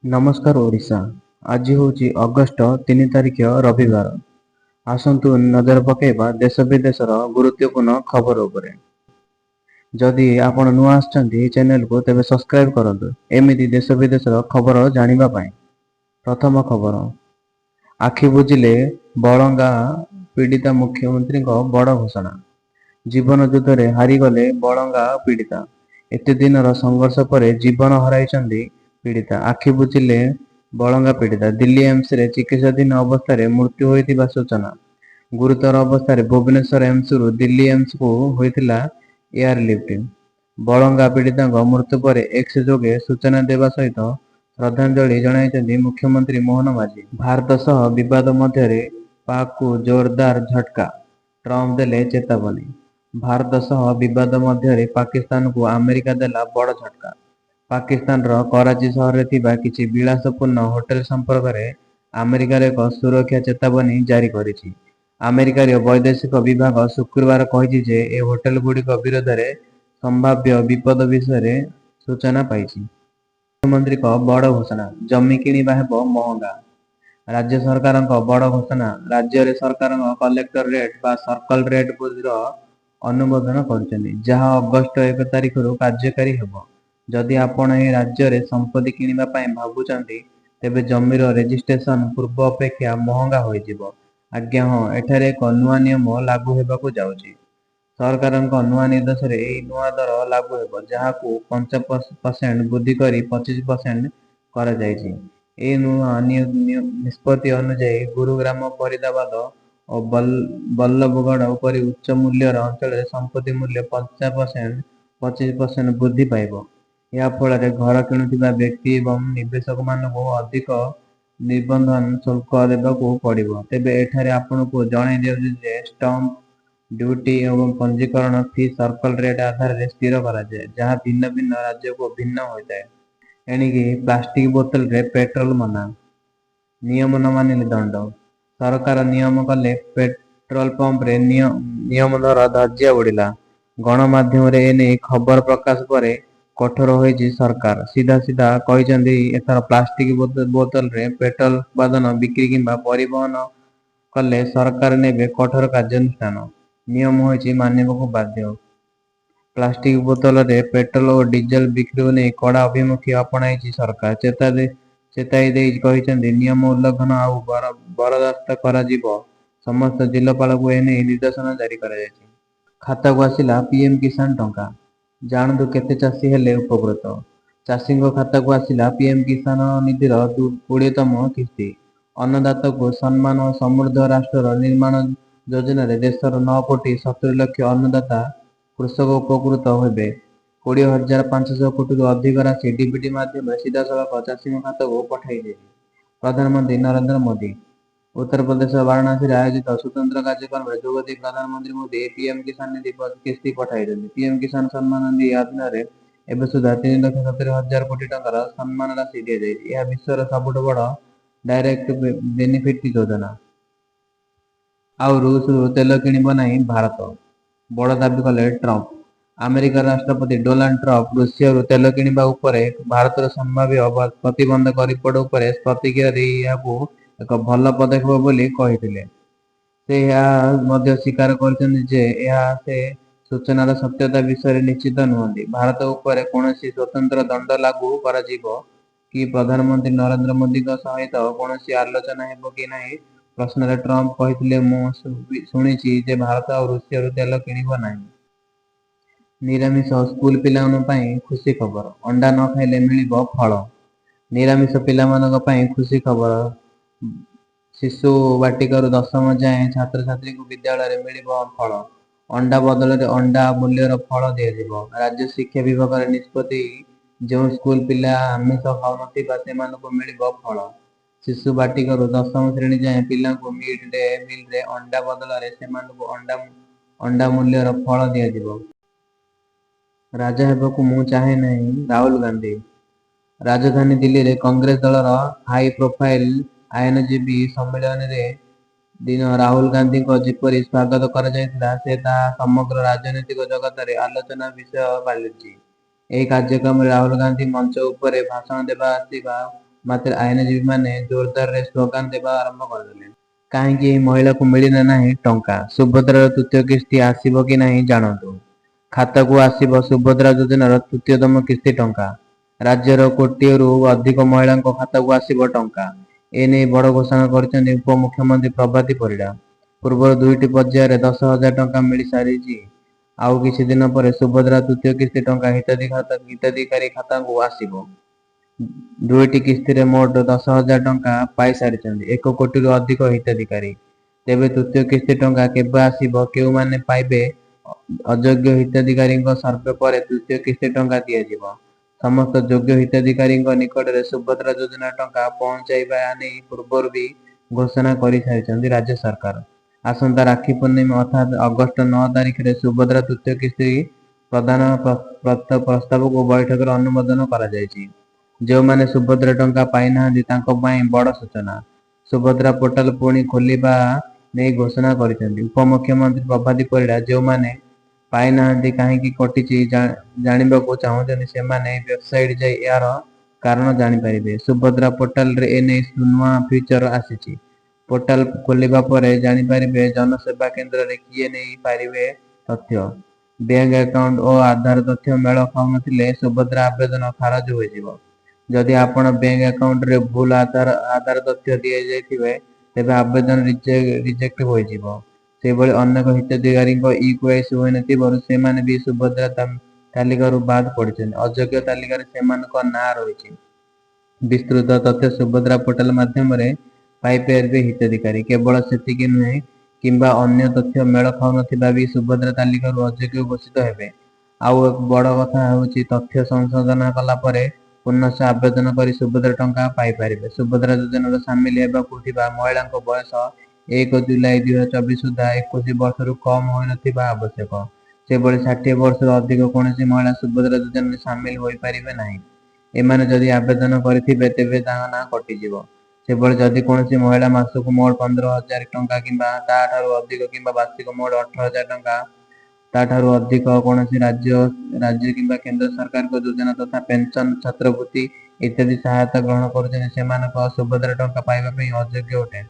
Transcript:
ନମସ୍କାର ଓଡ଼ିଶା। ଆଜି ହେଉଛି ଅଗଷ୍ଟ 3 ତାରିଖ, ରବିବାର। ଆସନ୍ତୁ ନଜର ପକାଇବା ଦେଶ ବିଦେଶର ଗୁରୁତ୍ୱପୂର୍ଣ୍ଣ ଖବର ଉପରେ। ଯଦି ଆପଣ ନୂଆ ଆସିଛନ୍ତି ଏହି ଚ୍ୟାନେଲକୁ, ତେବେ ସବସ୍କ୍ରାଇବ କରନ୍ତୁ ଏମିତି ଦେଶ ବିଦେଶର ଖବର ଜାଣିବା ପାଇଁ। ପ୍ରଥମ ଖବର, ଆଖି ବୁଜିଲେ ବଳଙ୍ଗା ପୀଡ଼ିତା, ମୁଖ୍ୟମନ୍ତ୍ରୀଙ୍କ ବଡ଼ ଘୋଷଣା। ଜୀବନ ଯୁଦ୍ଧରେ ହାରିଗଲେ ବଳଙ୍ଗା ପୀଡ଼ିତା। ଏତେ ଦିନର ସଂଘର୍ଷ ପରେ ଜୀବନ ହରାଇଛନ୍ତି ପୀଡ଼ିତା। ଆଖି ବୁଜିଲେ ବଳଙ୍ଗା ପୀଡ଼ିତା। ଦିଲ୍ଲୀ ଏମ୍ସରେ ଚିକିତ୍ସାଧୀନ ଅବସ୍ଥାରେ ମୃତ୍ୟୁ ହୋଇଥିବା ସୂଚନା। ଗୁରୁତର ଅବସ୍ଥାରେ ଭୁବନେଶ୍ୱର ଏମ୍ସରୁ ଦିଲ୍ଲୀ ଏମ୍ସକୁ ହୋଇଥିଲା ଏୟାରଲିଫ୍ଟ। ବଳଙ୍ଗା ପୀଡ଼ିତାଙ୍କ ମୃତ୍ୟୁ ପରେ ଏକ୍ସ ଯୋଗେ ସୂଚନା ଦେବା ସହିତ ଶ୍ରଦ୍ଧାଞ୍ଜଳି ଜଣାଇଛନ୍ତି ମୁଖ୍ୟମନ୍ତ୍ରୀ ମୋହନ ମାଝୀ। ଭାରତ ସହ ବିବାଦ ମଧ୍ୟରେ ପାକକୁ ଜୋରଦାର ଝଟକା, ଟ୍ରମ୍ପ ଦେଲେ ଚେତାବନୀ। ଭାରତ ସହ ବିବାଦ ମଧ୍ୟରେ ପାକିସ୍ତାନକୁ ଆମେରିକା ଦେଲା ବଡ଼ ଝଟକା। ପାକିସ୍ତାନର କରାଚି ସହରରେ ଥିବା କିଛି ବିଳାସପୂର୍ଣ୍ଣ ହୋଟେଲ ସମ୍ପର୍କରେ ଆମେରିକାର ଏକ ସୁରକ୍ଷା ଚେତାବନୀ ଜାରି କରିଛି। ଆମେରିକାର ବୈଦେଶିକ ବିଭାଗ ଶୁକ୍ରବାର କହିଛି ଯେ ଏହି ହୋଟେଲଗୁଡ଼ିକ ବିରୋଧରେ ସମ୍ଭାବ୍ୟ ବିପଦ ବିଷୟରେ ସୂଚନା ପାଇଛି। ମୁଖ୍ୟମନ୍ତ୍ରୀଙ୍କ ବଡ଼ ଘୋଷଣା, ଜମି କିଣିବା ହେବ ମହଙ୍ଗା। ରାଜ୍ୟ ସରକାରଙ୍କ ବଡ଼ ଘୋଷଣା। ରାଜ୍ୟରେ ସରକାରଙ୍କ କଲେକ୍ଟର ରେଟ୍ ବା ସର୍କଲ ରେଟ୍ ବୃଦ୍ଧିର ଅନୁମୋଦନ କରିଛନ୍ତି, ଯାହା ଅଗଷ୍ଟ 1 ତାରିଖରୁ କାର୍ଯ୍ୟକାରୀ ହେବ। ଯଦି ଆପଣ ଏହି ରାଜ୍ୟରେ ସମ୍ପତ୍ତି କିଣିବା ପାଇଁ ଭାବୁଛନ୍ତି, ତେବେ ଜମିର ରେଜିଷ୍ଟ୍ରେସନ ପୂର୍ବ ଅପେକ୍ଷା ମହଙ୍ଗା ହୋଇଯିବ। ଆଜ୍ଞା ହଁ, ଏଠାରେ ଏକ ନୂଆ ନିୟମ ଲାଗୁ ହେବାକୁ ଯାଉଛି। ସରକାରଙ୍କ ନୂଆ ନିର୍ଦ୍ଦେଶରେ ଏହି ନୂଆ ଦର ଲାଗୁ ହେବ, ଯାହାକୁ 5% ବୃଦ୍ଧି କରି 25% କରାଯାଇଛି। ଏହି ନୂଆ ନିଷ୍ପତ୍ତି ଅନୁଯାୟୀ ଗୁରୁଗ୍ରାମ, ଫରିଦାବାଦ ଓ ବଲ୍ଲଭଗଡ଼ ପରି ଉଚ୍ଚ ମୂଲ୍ୟର ଅଞ୍ଚଳରେ ସମ୍ପତ୍ତି ମୂଲ୍ୟ 5% 25% ବୃଦ୍ଧି ପାଇବ। ଏହା ଫଳରେ ଘର କିଣୁଥିବା ବ୍ୟକ୍ତି ଏବଂ ନିବେଶକମାନଙ୍କୁ ଅଧିକ ନିବନ୍ଧନ ଶୁଳ୍କ ଦେବାକୁ ପଡ଼ିବ। ତେବେ ଏଠାରେ ଆପଣଙ୍କୁ ଜଣାଇ ଦେଉଛୁ ଯେ ଷ୍ଟମ୍ପ ଡ୍ୟୁଟି ଏବଂ ପଞ୍ଜୀକରଣ ଫି ସର୍କଲ ରେଟ୍ ଆଧାରରେ ସ୍ଥିର କରାଯାଏ, ଯାହା ଭିନ୍ନ ଭିନ୍ନ ରାଜ୍ୟକୁ ଭିନ୍ନ ହୋଇଥାଏ। ଏଣିକି ପ୍ଲାଷ୍ଟିକ ବୋତଲରେ ପେଟ୍ରୋଲ ମନା, ନିୟମ ନ ମାନିଲେ ଦଣ୍ଡ। ସରକାର ନିୟମ କଲେ, ପେଟ୍ରୋଲ ପମ୍ପରେ ନିୟମର ଧଜ୍ଜିଆ ଉଡ଼ିଲା। ଗଣମାଧ୍ୟମରେ ଏନେଇ ଖବର ପ୍ରକାଶ ପରେ କଠୋର ହୋଇଛି ସରକାର। ସିଧା ସିଧା କହିଛନ୍ତି, ଏଥର ପ୍ଲାଷ୍ଟିକ ବୋତଲରେ ପେଟ୍ରୋଲ ଉତ୍ପାଦନ, ବିକ୍ରି କିମ୍ବା ପରିବହନ କଲେ ସରକାର ନେବେ କଠୋର କାର୍ଯ୍ୟାନୁଷ୍ଠାନ। ନିୟମ ହୋଇଛି, ମାନିବାକୁ ବାଧ୍ୟ। ପ୍ଲାଷ୍ଟିକ ବୋତଲରେ ପେଟ୍ରୋଲ ଓ ଡିଜେଲ ବିକ୍ରିକୁ ନେଇ କଡ଼ା ଆଭିମୁଖ୍ୟ ଆପଣାଇଛି ସରକାର। ଚେତାଇ ଦେଇ କହିଛନ୍ତି, ନିୟମ ଉଲ୍ଲଂଘନ ଆଉ ବରଦାସ୍ତ କରାଯିବ। ସମସ୍ତ ଜିଲ୍ଲାପାଳଙ୍କୁ ଏନେଇ ନିର୍ଦ୍ଦେଶନା ଜାରି କରାଯାଇଛି। ଖାତାକୁ ଆସିଲା ପିଏମ କିଷାନ ଟଙ୍କା, ଜାଣନ୍ତୁ କେତେ ଚାଷୀ ହେଲେ ଉପକୃତ। ଚାଷୀଙ୍କ ଖାତାକୁ ଆସିଲା ପିଏମ କିଷାନ ନିଧିର 20ତମ କିସ୍ତି। ଅନ୍ନଦାତାକୁ ସମ୍ମାନ ଓ ସମୃଦ୍ଧ ରାଷ୍ଟ୍ରର ନିର୍ମାଣ ଯୋଜନାରେ ଦେଶର 9 କୋଟି 70 ଲକ୍ଷ ଅନ୍ନଦାତା କୃଷକ ଉପକୃତ ହେବେ। 20,500 କୋଟିରୁ ଅଧିକ ରାଶି ଡିବିଟି ମାଧ୍ୟମରେ ସିଧାସଳଖ ଚାଷୀଙ୍କ ଖାତାକୁ ପଠାଇଛି ପ୍ରଧାନମନ୍ତ୍ରୀ ନରେନ୍ଦ୍ର ମୋଦି। ଉତ୍ତରପ୍ରଦେଶ ବାରାଣସୀରେ ଆୟୋଜିତ ସ୍ୱତନ୍ତ୍ର କାର୍ଯ୍ୟକ୍ରମରେ ଯୋଗଦେଇ ପ୍ରଧାନମନ୍ତ୍ରୀ ମୋଦି ପିଏମ କିଷାନ ନିଧି କିସ୍ତି ପଠାଇଛନ୍ତି। ପିଏମ କିଷାନ ସମ୍ମାନ ନିଧି ଅଧୀନରେ ଏବେ ସୁଦ୍ଧା 3,70,000 କୋଟି ଟଙ୍କାର ସମ୍ମାନ ରାଶି ଦିଆଯାଇଛି। ଏହା ବିଶ୍ୱର ସବୁଠୁ ବଡ଼ ଡାଇରେକ୍ଟ ବେନିଫିଟ ଯୋଜନା। ଆଉ ରୁଷରୁ ତେଲ କିଣିବ ନାହିଁ ଭାରତ, ବଡ଼ ଦାବି କଲେ ଟ୍ରମ୍ପ। ଆମେରିକାର ରାଷ୍ଟ୍ରପତି ଡୋନାଲ୍ଡ ଟ୍ରମ୍ପ ରୁଷିଆରୁ ତେଲ କିଣିବା ଉପରେ ଭାରତର ସମ୍ଭାବ୍ୟ ପ୍ରତିବନ୍ଧକ ରିପୋର୍ଟ ଉପରେ ପ୍ରତିକ୍ରିୟା ଦେଇ ଏହାକୁ ଏକ ଭଲ ପଦକ୍ଷେପ ବୋଲି କହିଥିଲେ। ସେ ଏହା ମଧ୍ୟ ସ୍ୱୀକାର କରିଛନ୍ତି ଯେ ଏହା ସେ ସୂଚନାର ସତ୍ୟତା ବିଷୟରେ ନିଶ୍ଚିତ ନୁହନ୍ତି। ଭାରତ ଉପରେ କୌଣସି ସ୍ୱତନ୍ତ୍ର ଦଣ୍ଡ ଲାଗୁ କରାଯିବ କି, ପ୍ରଧାନମନ୍ତ୍ରୀ ନରେନ୍ଦ୍ର ମୋଦିଙ୍କ ସହିତ କୌଣସି ଆଲୋଚନା ହେବ କି ନାହିଁ ପ୍ରଶ୍ନରେ ଟ୍ରମ୍ପ କହିଥିଲେ, ମୁଁ ଶୁଣିଛି ଯେ ଭାରତ ଆଉ ରୁଷିଆରୁ ତେଲ କିଣିବ ନାହିଁ। ନିରାମିଷ ସ୍କୁଲ ପିଲାମାନଙ୍କ ପାଇଁ ଖୁସି ଖବର, ଅଣ୍ଡା ନ ଖାଇଲେ ମିଳିବ ଫଳ। ନିରାମିଷ ପିଲାମାନଙ୍କ ପାଇଁ ଖୁସି ଖବର। ଶିଶୁ ବାଟିକାରୁ 10ମ ଯାଏଁ ଛାତ୍ରଛାତ୍ରୀଙ୍କୁ ବିଦ୍ୟାଳୟରେ ମିଳିବ ଫଳ। ଅଣ୍ଡା ବଦଳରେ ଅଣ୍ଡା ମୂଲ୍ୟର ଫଳ ଦିଆଯିବ। ରାଜ୍ୟ ଶିକ୍ଷା ବିଭାଗର ନିଷ୍ପତ୍ତି। ଯେଉଁ ସ୍କୁଲ ପିଲା ଆମିଷ ଖାଉନଥିବା, ସେମାନଙ୍କୁ ମିଳିବ ଫଳ। ଶିଶୁ ବାଟିକାରୁ 10ମ ଶ୍ରେଣୀ ଯାଏଁ ପିଲାଙ୍କୁ ମିଡ୍ ଡେ ମିଲରେ ଅଣ୍ଡା ବଦଳରେ ସେମାନଙ୍କୁ ଅଣ୍ଡା ମୂଲ୍ୟର ଫଳ ଦିଆଯିବ। ରାଜା ହେବାକୁ ମୁଁ ଚାହେଁ ନାହିଁ: ରାହୁଲ ଗାନ୍ଧୀ। ରାଜଧାନୀ ଦିଲ୍ଲୀରେ କଂଗ୍ରେସ ଦଳର ହାଇ ପ୍ରୋଫାଇଲ ଆଇନଜୀବୀ ସମ୍ମିଳନୀ ଦିନ ରାହୁଲ ଗାନ୍ଧୀଙ୍କ ଯେପରି ସ୍ୱାଗତ କରାଯାଇଥିଲା, ତାହା ସମଗ୍ର ରାଜନୈତିକ ଜଗତରେ ଆଲୋଚନାର ବିଷୟ ପାଲଟିଛି। ଏହି କାର୍ଯ୍ୟକ୍ରମରେ ରାହୁଲ ଗାନ୍ଧୀ ମଞ୍ଚ ଉପରେ ଭାଷଣ ଦେବାକୁ ଆସିବା ମାତ୍ରେ ଆଇନଜୀବୀମାନେ ଜୋରଦାରରେ ସ୍ଲୋଗାନ ଦେବା ଆରମ୍ଭ କରିଦେଲେ। କାହିଁକି ଏହି ମହିଳାକୁ ମିଳିଲା ନାହିଁ ଟଙ୍କା? ସୁଭଦ୍ରାର ତୃତୀୟ କିସ୍ତି ଆସିବ କି ନାହିଁ ଜାଣନ୍ତୁ। ଖାତାକୁ ଆସିବ ସୁଭଦ୍ରା ଯୋଜନାର ତୃତୀୟତମ କିସ୍ତି ଟଙ୍କା। ରାଜ୍ୟର କୋଟିଏରୁ ଅଧିକ ମହିଳାଙ୍କ ଖାତାକୁ ଆସିବ ଟଙ୍କା। ଏନେଇ ବଡ଼ ଘୋଷଣା କରିଛନ୍ତି ଉପମୁଖ୍ୟମନ୍ତ୍ରୀ ପ୍ରଭାତୀ ପରିଡ଼ା। ପୂର୍ବରୁ ଦୁଇଟି ପର୍ଯ୍ୟାୟରେ 10,000 ଟଙ୍କା ମିଳିସାରିଛି। ଆଉ କିଛି ଦିନ ପରେ ସୁଭଦ୍ରା ତୃତୀୟ କିସ୍ତି ଟଙ୍କା ହିତାଧିକାରୀ ଖାତାକୁ ଆସିବ। ଦୁଇଟି କିସ୍ତିରେ ମୋଟ 10,000 ଟଙ୍କା ପାଇସାରିଛନ୍ତି 1 କୋଟିରୁ ଅଧିକ ହିତାଧିକାରୀ। ତେବେ ତୃତୀୟ କିସ୍ତି ଟଙ୍କା କେବେ ଆସିବ, କେଉଁମାନେ ପାଇବେ? ଅଯୋଗ୍ୟ ହିତାଧିକାରୀଙ୍କ ସର୍ଭେ ପରେ ତୃତୀୟ କିସ୍ତି ଟଙ୍କା ଦିଆଯିବ। ସମସ୍ତ ଯୋଗ୍ୟ ହିତାଧିକାରୀଙ୍କ ନିକଟରେ ସୁଭଦ୍ରା ଯୋଜନା ଟଙ୍କା ପହଞ୍ଚାଇବା ନେଇ ପୂର୍ବରୁ ବି ଘୋଷଣା କରିସାରିଛନ୍ତି ରାଜ୍ୟ ସରକାର। ଆସନ୍ତା ରାକ୍ଷୀ ପୂର୍ଣ୍ଣିମା ଅର୍ଥାତ୍ ଅଗଷ୍ଟ 9 ତାରିଖରେ ସୁଭଦ୍ରା ତୃତୀୟ କିସ୍ତି ପ୍ରଦାନ ପ୍ରସ୍ତାବକୁ ବୈଠକରେ ଅନୁମୋଦନ କରାଯାଇଛି। ଯେଉଁମାନେ ସୁଭଦ୍ରା ଟଙ୍କା ପାଇନାହାନ୍ତି, ତାଙ୍କ ପାଇଁ ବଡ଼ ସୂଚନା। ସୁଭଦ୍ରା ପୋର୍ଟାଲ ପୁଣି ଖୋଲିବା ନେଇ ଘୋଷଣା କରିଛନ୍ତି ଉପମୁଖ୍ୟମନ୍ତ୍ରୀ ପ୍ରଭାତୀ ପରିଡ଼ା। ଯେଉଁମାନେ ପାଇନାହାନ୍ତି, କାହିଁକି କଟିଛି ଜାଣିବାକୁ ଚାହୁଁଛନ୍ତି, ସେମାନେ ୱେବସାଇଟ୍ ଯାଇ ଏହାର କାରଣ ଜାଣିପାରିବେ। ସୁଭଦ୍ରା ପୋର୍ଟାଲରେ ଏନେଇ ନୂଆ ଫିଚର ଆସିଛି। ପୋର୍ଟାଲ ଖୋଲିବା ପରେ ଜାଣିପାରିବେ ଜନସେବା କେନ୍ଦ୍ରରେ କିଏ ନେଇ ପାରିବେ ତଥ୍ୟ। ବ୍ୟାଙ୍କ ଆକାଉଣ୍ଟ ଓ ଆଧାର ତଥ୍ୟ ମେଳ ଖାଉନଥିଲେ ସୁଭଦ୍ରା ଆବେଦନ ଖାରଜ ହୋଇଯିବ। ଯଦି ଆପଣ ବ୍ୟାଙ୍କ ଆକାଉଣ୍ଟରେ ଭୁଲ ଆଧାର ତଥ୍ୟ ଦିଆଯାଇଥିବେ, ତେବେ ଆବେଦନ ରିଜେକ୍ଟ ହୋଇଯିବ। ସେହିଭଳି ଅନେକ ହିତାଧିକାରୀଙ୍କ ଇ-କେୱାଇସି ହୋଇନଥିବାରୁ ସେମାନେ ବି ସୁଭଦ୍ରା ତାଲିକାରୁ ବାଦ ପଡ଼ିଛନ୍ତି। ଅଯୋଗ୍ୟ ତାଲିକାରେ ସେମାନଙ୍କ ନାଁ ରହିଛି। ବିସ୍ତୃତ ତଥ୍ୟ ସୁଭଦ୍ରା ପୋର୍ଟାଲ ମାଧ୍ୟମରେ ପାଇପାରିବେ ହିତାଧିକାରୀ। କେବଳ ସେତିକି ନୁହେଁ, କିମ୍ବା ଅନ୍ୟ ତଥ୍ୟ ମେଳ ଖାଉନଥିବା ବି ସୁଭଦ୍ରା ତାଲିକାରୁ ଅଯୋଗ୍ୟ ଘୋଷିତ ହେବେ। ଆଉ ଏକ ବଡ଼ କଥା ହେଉଛି, ତଥ୍ୟ ସଂଶୋଧନ କଲା ପରେ ପୁନଶ୍ଚ ଆବେଦନ କରି ସୁଭଦ୍ରା ଟଙ୍କା ପାଇପାରିବେ। ସୁଭଦ୍ରା ଯୋଜନାରେ ସାମିଲ ହେବାକୁ ଥିବା ମହିଳାଙ୍କ ବୟସ 1 ଜୁଲାଇ 2024 ସୁଦ୍ଧା 21 ବର୍ଷରୁ କମ୍ ହୋଇନଥିବା ଆବଶ୍ୟକ। ସେହିଭଳି 60 ବର୍ଷରୁ ଅଧିକ କୌଣସି ମହିଳା ସୁଭଦ୍ରା ଯୋଜନାରେ ସାମିଲ ହୋଇପାରିବେ ନାହିଁ। ଏମାନେ ଯଦି ଆବେଦନ କରିଥିବେ, ତେବେ ତାଙ୍କ ନାଁ କଟିଯିବ। ସେହିଭଳି ଯଦି କୌଣସି ମହିଳା ମାସକୁ ମୋଟ 15,000 ଟଙ୍କା କିମ୍ବା ତାଠାରୁ ଅଧିକ କିମ୍ବା ବାର୍ଷିକ ମୋଟ 18,000 ଟଙ୍କା ତାଠାରୁ ଅଧିକ କୌଣସି ରାଜ୍ୟ କିମ୍ବା କେନ୍ଦ୍ର ସରକାରଙ୍କ ଯୋଜନା ତଥା ପେନସନ, ଛାତ୍ରବୃତ୍ତି ଇତ୍ୟାଦି ସହାୟତା ଗ୍ରହଣ କରୁଛନ୍ତି, ସେମାନଙ୍କ ସୁଭଦ୍ରା ଟଙ୍କା ପାଇବା ପାଇଁ ଅଯୋଗ୍ୟ ଅଟେ।